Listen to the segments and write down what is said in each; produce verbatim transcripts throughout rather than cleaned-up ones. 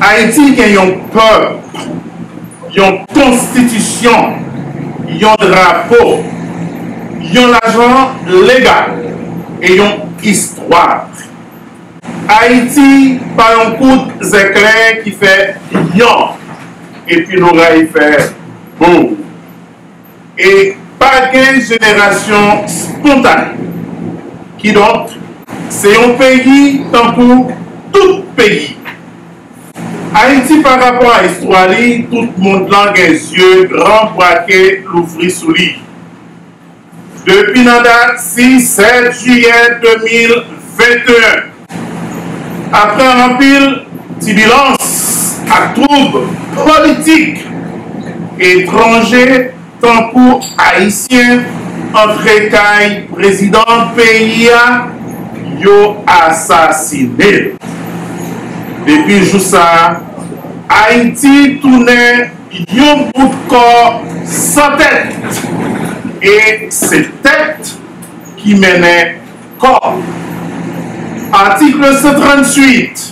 Ayiti gen yon pèp, yon konstitisyon, yon drapo, yon lajan legal e yon istwa. Ayiti pa yon kout zèklè ki fè yon epi loray fè boum. E pa gen jenerasyon espontane. Kidonk, se yon peyi tankou tout peyi. Ayiti, pa rapò a istwa li, tout mond lan gen zye gran brake louvri sou li. Depi nan dat sis, sèt jiyè de mil venteyen, apre anpil tibilans ak twoub politik etranje tankou Ayisyen antre kay prezidan peyi a, yo asasine l. Depi jou sa a, Ayiti tounen yon bout kò san tèt, e se tèt ki mennen kò. Atik san tranntuit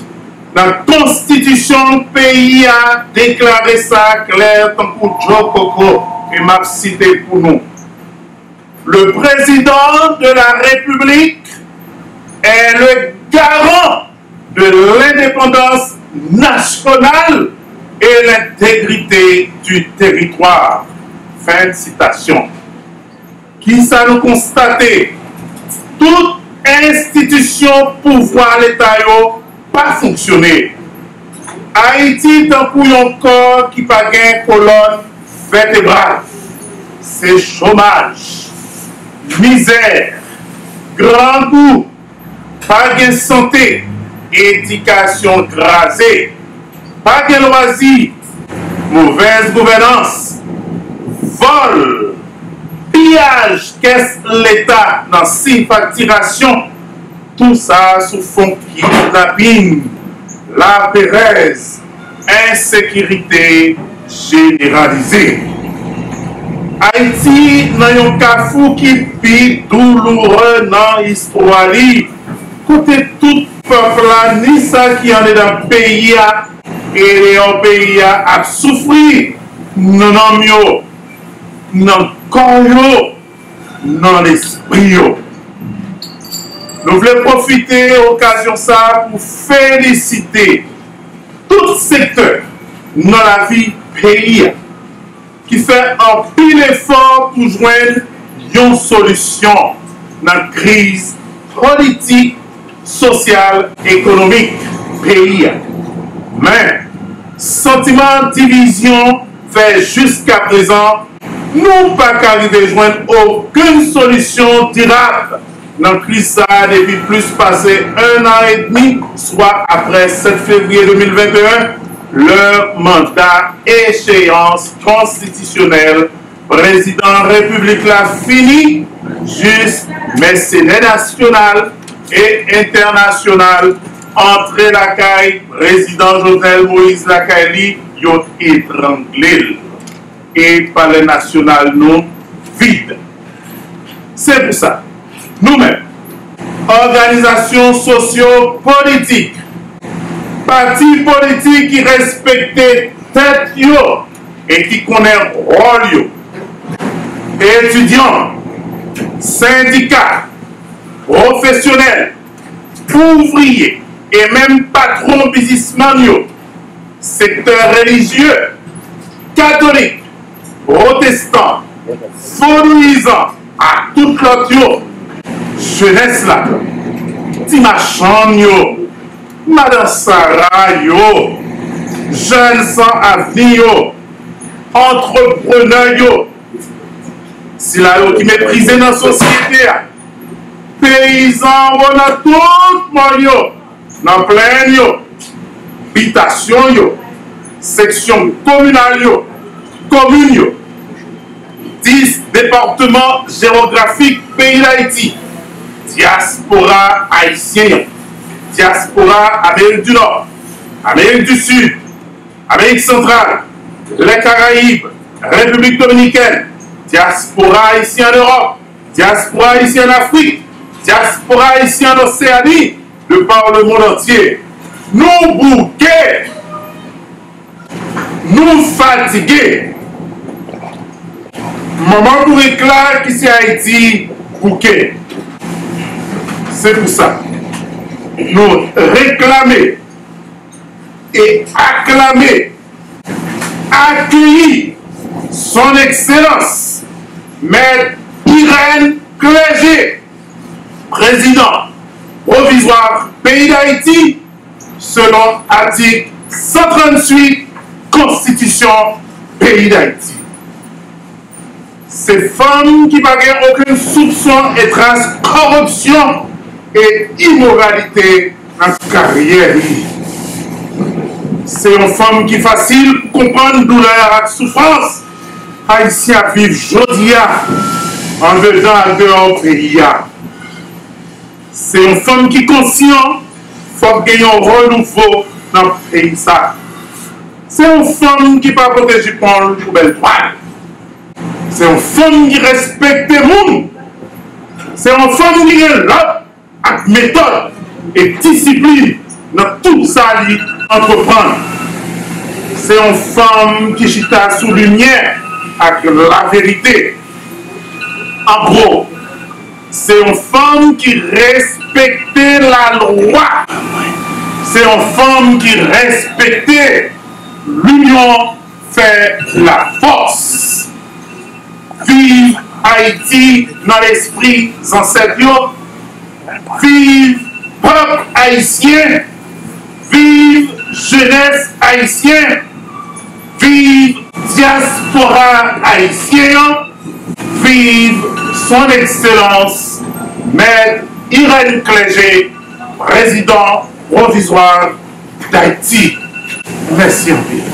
nan konstitisyon peyi a deklare sa klè tankou dlo koko, e m ap site pou nou: Le président de la République est le garant de l'indépendance nationale et l'intégrité du territoire. Fin de citation. Kisa nou konstate? Tout enstitisyon pouvwa Leta yo pa fonksyone. Ayiti tankou yon kò ki pa gen kolòn vètebral. Se chomaj, mizè, grangou, pa gen sante, edikasyon kraze, pa gen lwazi, movèz gouvènans, vòl, piyaj kès Leta nan sifaktirasyon, tou sa sou fon kidnapin, laperèz, ensekirite jeneralize. Ayiti nan yon kafou ki pi douloure nan istwa li, kote tout pèp la, ni sa ki anndan peyi a e deyò peyi a, ap soufri nan nanm yo, nan kò yo, nan lespri yo. Nou vle pwofite okazyon sa a pou felisite tout sektè nan lavi peyi a ki fè anpil efò pou jwenn yon solisyon nan kriz politik, sosyal, ekonomik peyi a. Men, santiman divizyon fè jiskaprezan nou pa ka rive jwenn okenn solisyon dirab nan kriz sa a depi plis pase en an edmi, swa apre sèt fevriye de mil venteyen, lè manda echeyans konstitisyonèl prezidan repiblik la fini, jis mèsenè nasyonal e entènasyonal antre lakay prezidan Jovenel Moïse, lakay li, yo etrangle l. E palè nasyonal nou vid. Se pou sa, nou menm, òganizasyon sosyo-politik, pati politik ki respekte tèt yo e ki konnen wòl yo, etidyan, sendika, pwofesyonèl, ouvriye e menm patwon biznismann yo, sektè relijye, katolik, pwotestan, vodouyizan ak tout lòt yo, jenès la, ti machann yo, madan Sara yo, jèn san avni yo, antreprenè yo, sila yo ki meprize nan sosyete a, peyizan yo nan tout mòn yo, nan plenn yo, bitasyon yo, seksyon kominal yo, komin yo, dis depatman jewografik peyi Dayiti, dyaspora ayisyen an, dyaspora Amerik di Nò, Amerik di Sid, Amerik Santral, Lè Karayib, Repiblik Dominikèn, dyaspora ayisyen an Ewòp, dyaspora ayisyen an Afrik, dyaspora ayisyen an Oseani, de par le monde entier. Nou bouke Nou fatige. Manman bourèt la ki se Ayiti bouke. Se pou sa, nou reklame e aklame, akeyi Son Ekselans Mèt Irène Clergé, Prezidan pwovizwa peyi Dayiti, selon atik san tranntuit Konstitisyon peyi Dayiti. Se fanm ki pa gen okenn soupson e tras kòripsyon e imoralite nan karyè li. Se yon fanm ki fasil pou konprann doulè ak soufrans Ayisyen ap viv jodi a andedan ak deyò peyi a. Se yon fanm ki konsyan fòk gen yon renouvo nan peyi sa. Se yon fanm ki pa pote jipon l pou bèl twal. Se yon fanm ki respekte moun. Se yon fanm ki gen lòd ak metòd e disiplin nan tout sa li antreprann. Se yon fanm ki chita sou limyè ak laverite. An gwo, se yon fanm ki respekte lalwa. Se yon fanm ki respekte linyon fè lafòs. Viv Ayiti nan lespri zansèt yo. Viv pèp ayisyen. Viv jenès ayisyen. Viv dyaspora ayisyen an. Viv Son Ekselans Mèt Irène Clergé, Prezidan pwovizwa Dayiti. Mèsi anpil.